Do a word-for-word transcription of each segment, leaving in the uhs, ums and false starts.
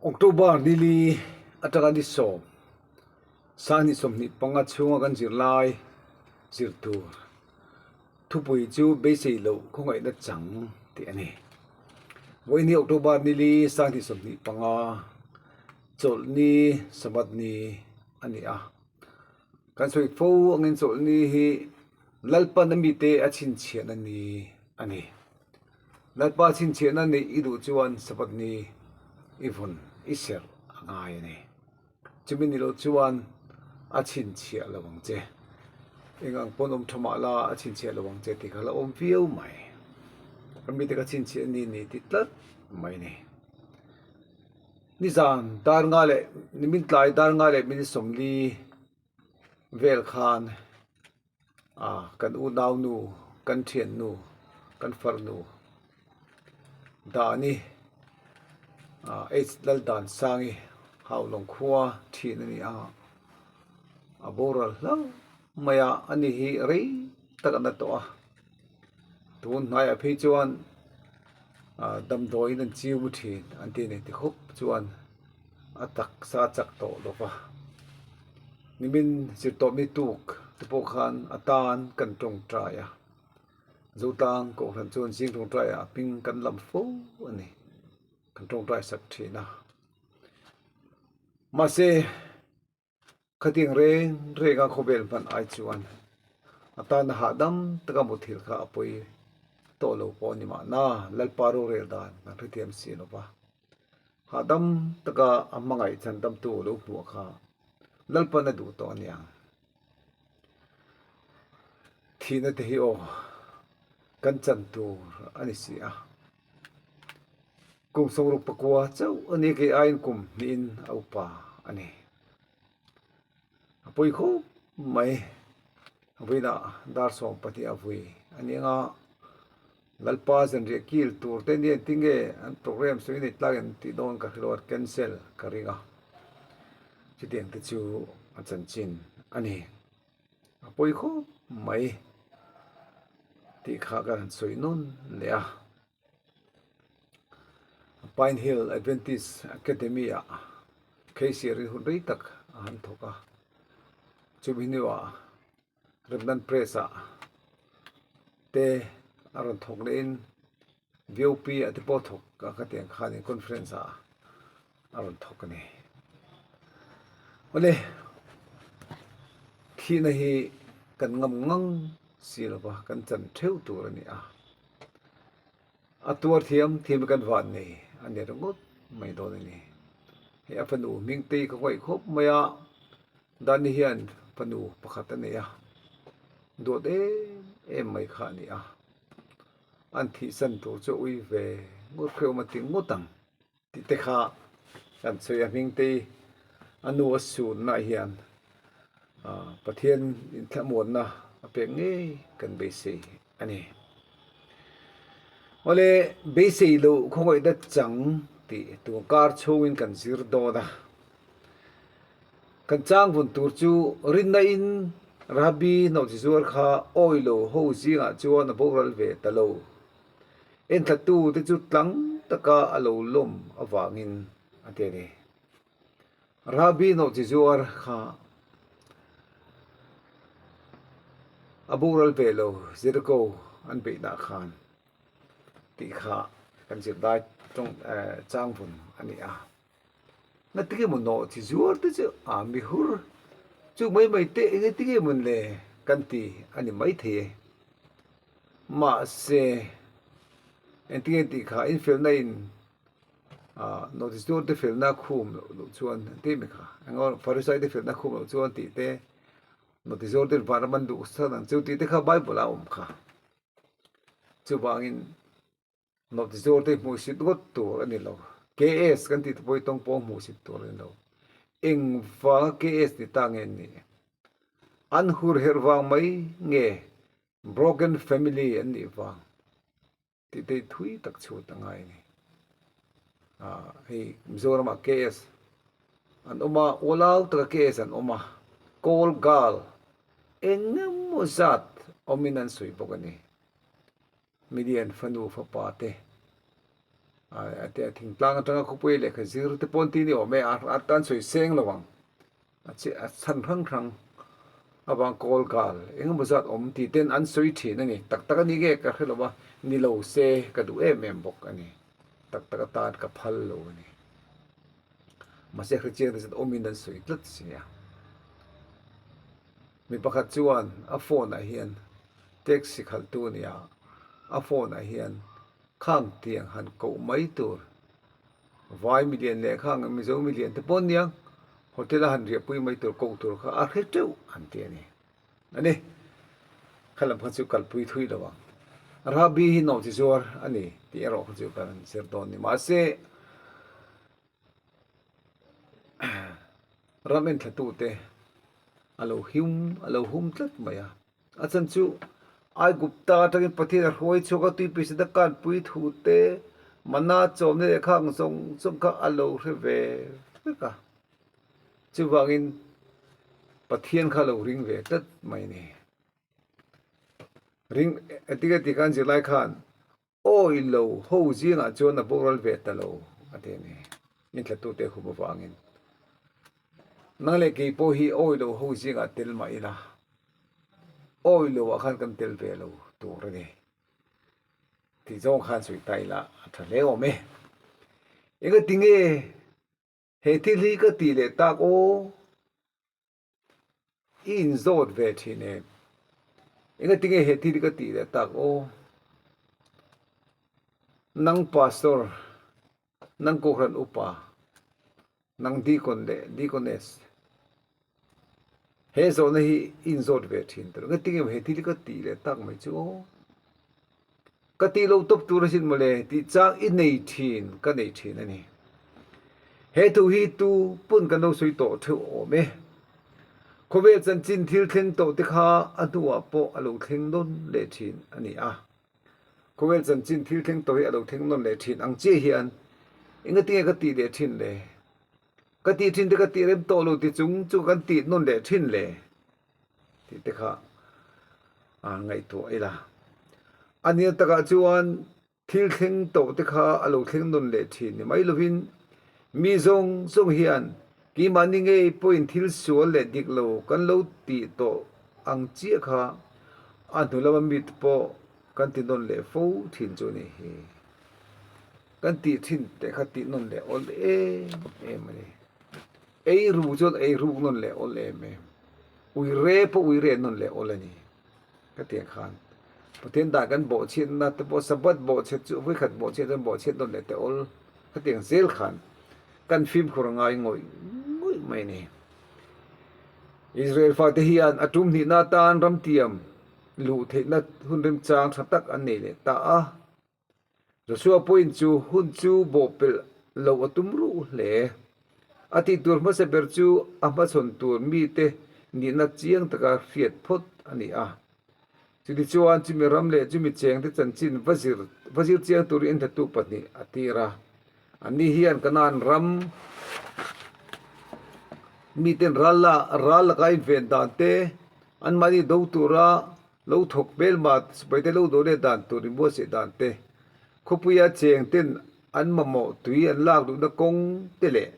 October ni li, a taka ni sawm, sang hni sawmhni panga chunga kan zir lai, zir tur thupui chu beisei lo khawngaihna chang tih a nih. Vawiin hi October ni li, sang hni sawmhni panga, Chawlhni, Sabbath ni a ni a. Kan sawi fo angin Chawlhni hi Lalpan a mite a chhinchhiahna ni a nih. Lalpa chhinchhiahna ni i duh chuan Sabbath ni i vun, i ser a ngai a nih. Chumi ni lo chuan a chhinchhiah lo ang che. Eng ang pawn awm ṭha mah la, a chhinchhiah lo ang che tih kha la awm viau mai. A mite ka chhinchhiah ni ni ti tlat mai ni. Nizan dar nga leh, nimin tlai dar nga leh minute sawmli vel khan, a, kan unaunu, kan ṭhiannu, kan farnu, Dani, a, H. Laldansangi, Haulawng khua ṭhin a ni a, a boral hlau mai a, ani hi rei tak a na tawh a. Tun hnaiah phei chuan, a, damdawiin an chiu ṭhin an ti ni ti khawp chuan a taksa chak tawh lo va. Nimin zirtawpni tuk te pawh khan a tan kan ṭawngṭai a. Zotlang kohhran chuan zing ṭawngṭaiah a hming kan lam fo a ni. Kan ṭawngṭai sak ṭhin a. Mahse, khatiang reng renga khawvel hman ai chuan a tana hahdam taka muthil kha a pawi tawh lo pawh ni mahna, Lalpa rorel dan kan hrethiam si lo va. Hahdam taka a hmangaih chhandamtu lo hmuh kha Lalpan a duh tawh a ni ang. Thihna te hi aw, kan chan tur a ni si a. Kum sawmruk pakua chauh a ni kei aiin kum hnihin a upa a ni. A pawi khawp mai. A vawiinah dar sawm pahnih a vui a ni ang a. Lalpa zanriah kil tur te ni an ti nge, an program sawi nei tlangin tih dawn ka hre lo a, cancel ka ring a. Chutiang te chu a chanchin a ni. A pawi khawp mai tih kha kan han sawi nawn leh a. Pine Hill Adventist Academy-ah K C R-in hun rei tak a han thawk a. Chumi hnuah Remnant Press-ah te a rawn thawk lehin V O P-ah te pawh thawk a, khatiang khanin conference-ah a rawn thawk a ni. Awle, thihna hi kan ngam ngang si lo va, kan chan theuh tur a ni a. A tuar thiam thiam kan van nei a ni ringawt mai dawn a ni. Hei a fanu hming te ka ngaih khawp mai a, Dani hian fanu pakhat a nei a, duat em em mai kha a ni a. An thihsan tur chu a ui ve ngawt, khawih awm a ti ngawt ang. Tih te kha kan sawi a, hming te a nu a sunna hian, a, Pathian inthlamuanna a pek ngei kan beisei a ni. Awle, beisei lo khawngaihna chang tih tunkar chhungin kan zir dawn a. Kan chang vun tur chu rinna in Rahabi Nawhchizuar kha awi lo ho zingah chuan a boral ve ta lo. Enthlatu te chu tlang taka a lo lawm avangin a ti a ni. Rahabi Nawhchizuar kha a boral ve lo, Jericho an beihna khan tih kha kan zir dai ṭawng, eh, chang vun a ni a. Ngatinge maw Nawhchizuar te chu a mi hur chu mai mai te, ngatinge maw le kan ti a ni mai thei e. Mahse, engtinge tih kha infelna in, a, Nawhchizuar te felna khum lo, lo chuan, ti mi kha, engemaw Pharisai te felna khum lo chuan tih te, Nawhchizuar te van ram an duh san ang chu tih te kha Bible-a awm kha. Chuvangin Nawhchizuar te hmusit ngawt tur a ni lo. K S kan tih te pawh tawng pawng hmusit tur a ni lo. Engvanga K S ni ta nge ni? An hur her vang mai nge, broken family an nih vang? Tih te thui tak chhut a ngai a ni. A, hei Mizoramah K S an awm a, ualau taka K S an awm a. Kawl gal engemaw zat awmin an sawi bawk a ni. Milian fanu fapa te, A, a te a thingtlang atanga khawpui lekha zir te pawn ti ni awm e, a, a tan sawi seng lo ang. A che, a chhan hrang hrang. A bang kawl kal, engemaw zat awm ti ten an sawi ṭhin a ni. Tak tak a ni nge ka hre lo a, ni lo se ka duh em em bawk a ni. Tak tak a tan ka phal lo a ni. Mahse, hre chiang te zat awmin an sawi tlat si a. Mi pakhat chuan a phone-ah hian, taxi khaltu nia, a phone-ah hian, "Khang tiang han koh mai tur, vai milian leh khang Mizo milian te pawn niang, hotel-a han riahpui mai tur, koh tur kha a hre teuh," an ti a ni. A ni, khalam kha chu kalpui thui lo ang. Rabi hi nawm chi zuar a ni tih erawh kha chu kan zir dawn ni. Mahse, ram enthlatu te a lo hum, a lo hum tlat mai a. A chhan chu Aigupta aṭangin Pathian a hruai chhuak a, tuipui sina kanpui thu te, manna chawmna leh khang zawng zawng kha a lo hre ve vek a. Chuvangin Pathian kha lo ring ve tlat mai ni. Ring, a ti ka ti khan zirlai khan, "Awi lo ho zingah chuan a boral ve ta lo," a ti a ni. Enthlatu te hum avangin. Nang leh kei pawh hi awi lo ho zingah tel mah ila, awi lo ah khan kan tel ve lo tur a ni. Ti zawng khan sawi ta ila a ṭha hle awm e. Engatinge he thil hi ka tih leh tak aw? I inzawt ve ṭhin em? Engatinge he thil hi ka tih leh tak aw? Nang pastor, nang kohran upa, nang deacon leh deaconess, he zawhna hi i inzawt ve ṭhin tur. Engatinge he thil hi ka tih leh tak mai chu aw? Ka tih lo tawp tur a sin mawle, tih chang i nei ṭhin, ka nei ṭhin a ni. He thu hi tu pawn kan lo sawi tawh ṭheuh awm e. Khawvel chanchin thil thleng tawh te kha a hnuah pawh a lo thleng nawn leh ṭhin a ni a. Khawvel chanchin thil thleng tawh hi a lo thleng nawn leh ṭhin ang chi hian, engatinge ka tih leh ṭhin le? Ka tih ṭhin te ka tih rem tawh lo ti chung chu kan tih nawn leh ṭhin le? Tih te kha a ngaihtuah ila. A ni takah chuan thil thleng tawh te kha a lo thleng nawn leh ṭhin ni mai lovin, mi zawng zawng hian keimahni ngei pawhin thil sual leh dik lo kan lo tih tawh ang chiah kha a hnu lama mi te pawh kan ti nawn leh fo ṭhin chu a ni hi. Kan tih ṭhin te kha tih nawn leh awl em em a ni. Ei ru chuan ei ruk nawn leh awl em em. Uire pawh uire nawn leh awl a ni. Ka tiang khan, Pathian dan kan bawhchhiatna te pawh, Sabbath bawhchhiat chu, vawi khat bawhchhiat chuan bawhchhiat nawn leh te awl, ka tiang zel khan, kan fimkhur a ngai ngawih ngawih mai a ni. Israel fate hian a ṭum hnihna atan ram tiam luh theihna hun remchang ṭha tak an nei leh ta a. Joshua pawhin chu hun chu bawhpelh lo a tum ruh hle. A tih tur hmasa ber chu a hmachhawn tur mite nihna chiang taka hriat phawt a ni a. Chutichuan chumi ram leh chumi chengte chanchin va zir, va zir chiang turin enthlatu pahnih a tir a. Anni hian Kanan ram miten ral la, ral laka inven dan te, anmahni do tura lo thawk hmel ma sipaite lo do leh dan tur inbuatsaih dan te, khawpuia chengten an mamawh tui an lak duhna kawng te leh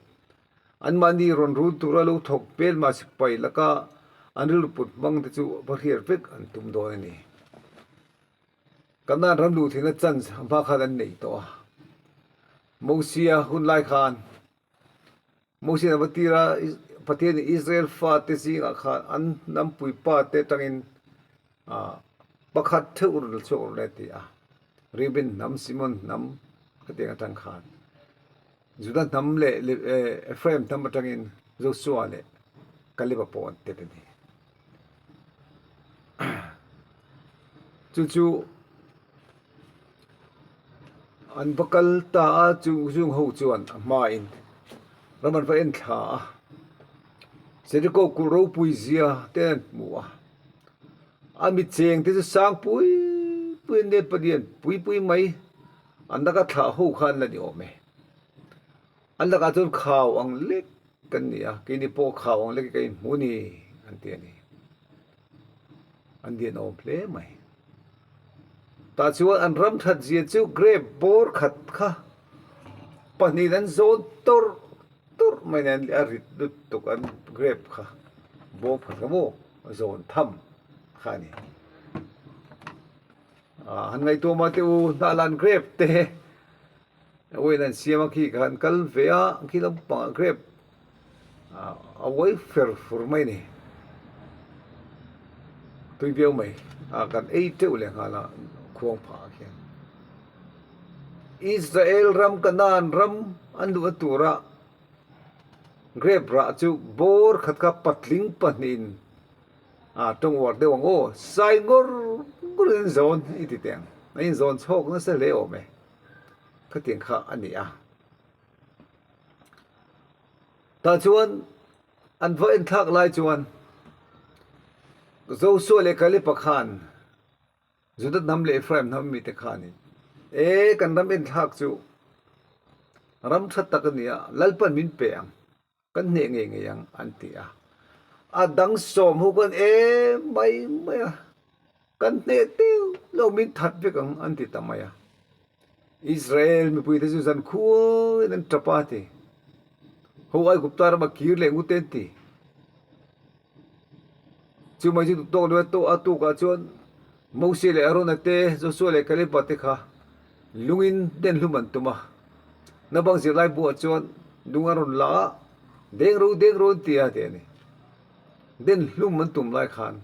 anmahni rawn run tura lo thawk hmel ma sipai laka an rilru put hmang te chu va hriat vek an tum dawn a ni. Kanan ram luh theihna chance a hma khan an nei tawh a. Mosia hun lai khan, Mosia a va tir a, Is-, Pathianin Israel fate zingah khan an hnam puipa te aṭangin, a, pakhat theuh rawh chhuak rawh le ti a. Reuben hnam, Simeon hnam, ka tiang aṭang khan, Juda hnam leh, leh, eh, Ephraim hnam aṭangin Joshua leh Kaleba pawh an tet a ni. Chu chu an va kal ta a, chu zung ho chuan a hmain ram an va en thla a. Jericho kulh ropui zia te an hmu a. A mi chengte chu sang pui pui an nen pahnih an pui pui mai. An laka thla ho khan la ni awm e. An lakah chuan khau ang lek kan ni a, keini pawh khau ang lek ka inhmu ni, an ti a ni. An dian awm hle mai. Tah chuan an ram ṭhat zia chu grape bawr khat kha Pahni an zawn tur, tur mai nen a rit lutuk an grape kha. Bawp kha ka bo, zawn tham kha ni. A, han ngaituo ma te u, hna lan grape te. A uain an siam a khi khan kal ve a, khi lampang grape. A, a uai fer fur mai ni. Tui viau mai. A kan ei teu le nga la khuang pha khian. Israel ram Kanan ram an luh a tura. Grape rah chu bawr khat kha patling pahniin. A, tong war deuh ang aw, sai ngor ngor in zawn i ti teng. A in zawn chawk nasa le awm e. Ka tieng kha a ni a. Ta chuan an va en thlak lai chuan Joshua le Kaleba khan Juda hnam le Ephraim hnam mite khan, e, kan ram en thlak chu ram ṭha tak a ni a, Lalpan min pe ang, kan hneh ngei ngei ang, an ti a. A dang sawm ho khan e mai mai a, kan hneh teu lo, min that vek ang, an ti ta mai a. Israel mipuite chu zan khuain an ṭap a ti. Ho Aigupta rama kir leh ngu te an ti. Chu mai chu tawk lo a, a tukah chuan Mosie leh Arona te, Joshua leh Kaleba te kha lungin den hlum an tum a. Nabang zirlai buah chuan lung an rawn la a, deng ro, deng ro an ti a ti a ni. Den hlum an tum lai khan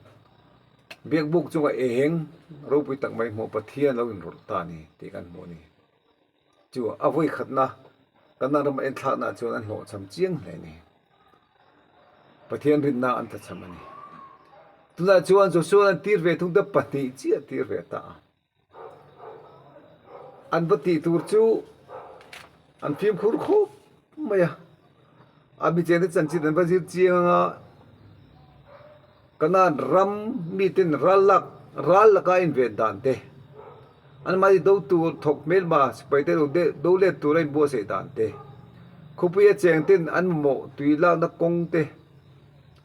biakbuk chunga eng ropui tak mai hmuh Pathian lo inrawlh ta ni tih kan hmu a ni. Chu a vawi khatna Kanan rama en thlakna chuan an hlawhchham chiang hle a ni. Pathian rinna an thlachham a ni. Tunah chuan Joshua an tir ve thung te pahnih chiah tir ve ta a. An va tih tur chu an fimkhur khawp mai a. A mi chengte chanchin an va zir chiang anga, Kanan ram miten ral lak, ral laka inven dan te, anmahni do tur thawk hmelma sipaite do de, do let tura inbuatsaih dan te, khawpuia chengten an mamawh tui lakna kawng te,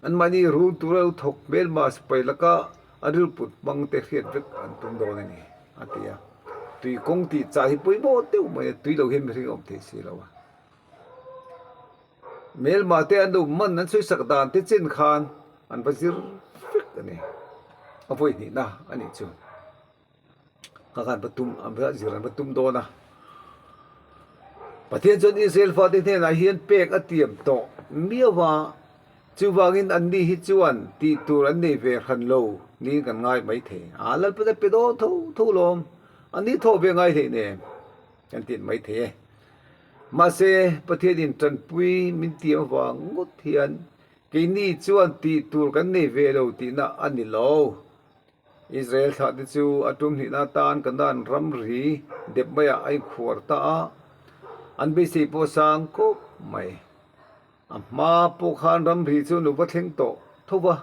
anmahni run tura lo thawk hmelma sipai laka a rilput hmang te hriat vek an tum dawn a ni, a ti a. Tui kawng tih chah hi pawimawh deuh mai a, tui lo hian mihring awm thei si lo a. Hmelmate an lo man an sawisak dan te chen khan an va zir vek a ni. A vawi hnihna a nih chu. Kha khan va tum, an va zir an va tum dawn a. Pathian chuan Israel fate hnenah hian pek a tiam tawh miau a. Chuvangin anni hi chuan tih tur an nei ve hran lo niin kan ngai mai thei. A, Lalpan a pe dawn tho tho lawm. Anni thaw ve ngai thei nem. Kan ti mai thei e. Mahse, Pathianin ṭanpui min tiam avang ngawt hian keini chuan tih tur kan nei ve lo tihna a ni lo. Israel thlahte chu a tum hnihna tan Kanan ramri dep maiah a inkhuar ta a, an beisei pawh sang khawp mai. A hma pawh khan ramri chu an lo va thleng tawh tho va.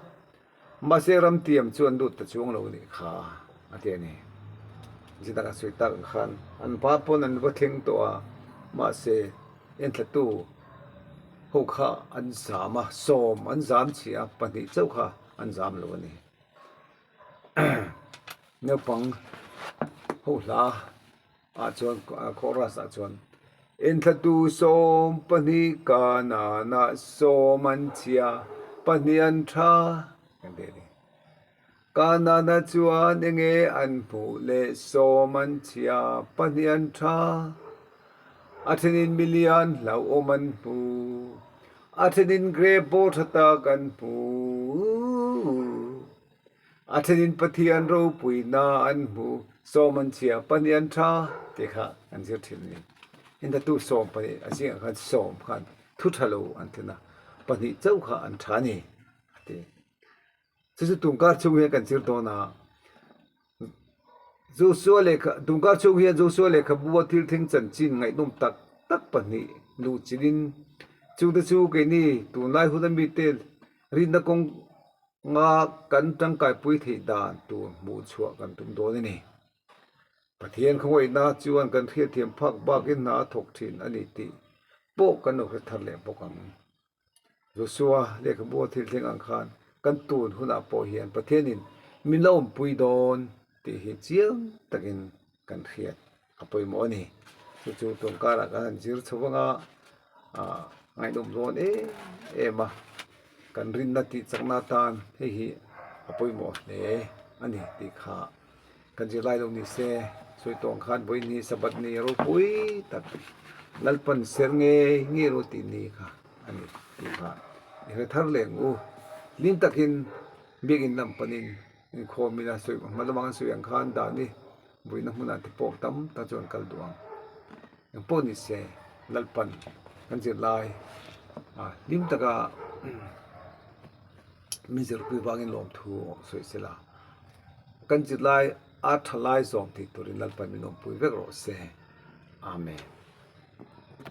Mahse, ram tiam chu an lut ta chuang lo nih kha, a ti a ni. Zia taka sawi tak khan an hma pawn an va thleng tawh a, mahse, enthlatu ho kha an zam a, sawm an zam chhia, pahnih chauh kha an zam lo a ni. Naupang ho hla ah chuan, ah, chorus ah chuan, enthlatu sawm pahnih Kanana sawm an chhia, pahnih an ṭha, kan ti a ni. Kanana chuan enge an hmuh le sawm an chhia, pahnih an ṭha. A ṭhenin milian hlauhawm an hmu. A ṭhenin grape bawr ṭha tak an hmu. A ṭhenin Pathian ropuina an hmu, sawm an chhia, pahnih an ṭha, ti kha an zir ṭhin a ni. Enthlatu sawm pahnih, a zingah khan sawm khan thu ṭha lo an thleng a, pahnih chauh kha an ṭha a ni, a ti. Chu chu tunkar chhung hian kan zir dawn a. Joshua lekha, tunkar chhung hian Joshua lekhabua thil thleng chanchin ngaihnawm tak tak pahnih luh chilin, chungte chu keini tunlai huna mite rinna kawng nga kan ṭangkaipui theih dan tur hmuh chhuah kan tum dawn a ni. Pathian khawngaihna chuan kan hriatthiam phak bakin hna a thawk ṭhin a ni tih pawh kan lo hre thar leh bawk ang. Joshua lekhabua thil thleng ang khan kan tun hunah pawh hian Pathianin min lo awmpui dawn tih hi chiang takin kan hriat a pawimawh a ni. Chu chu ṭawngkara kan han zir chho vang a, a, ngaihnawm dawn em em a. Kan rinna tih chakna tan hei hi a poimaw hle a ni ti kha kan zir lai lo ni se. Sawi tawng khan vawiin hi Sabbath ni ropui tak Lalpan ser ngei ngei ro ti ni kha a ni ti kha i hre thar leng u. Hlim takin biak in lam panin inkhawm ila sawi hma lama kan sawi ang khan dan ni buoina hmuna te pawh tam tak chuan kal duh ang. Eng pawh ni se, Lalpan kan zirlai, a, hlim taka min zirpui vangin lawmthu sawi sela. Kan zirlai a ṭhalai zawm thei turin Lalpan min awmpui vek rawh se. Amen.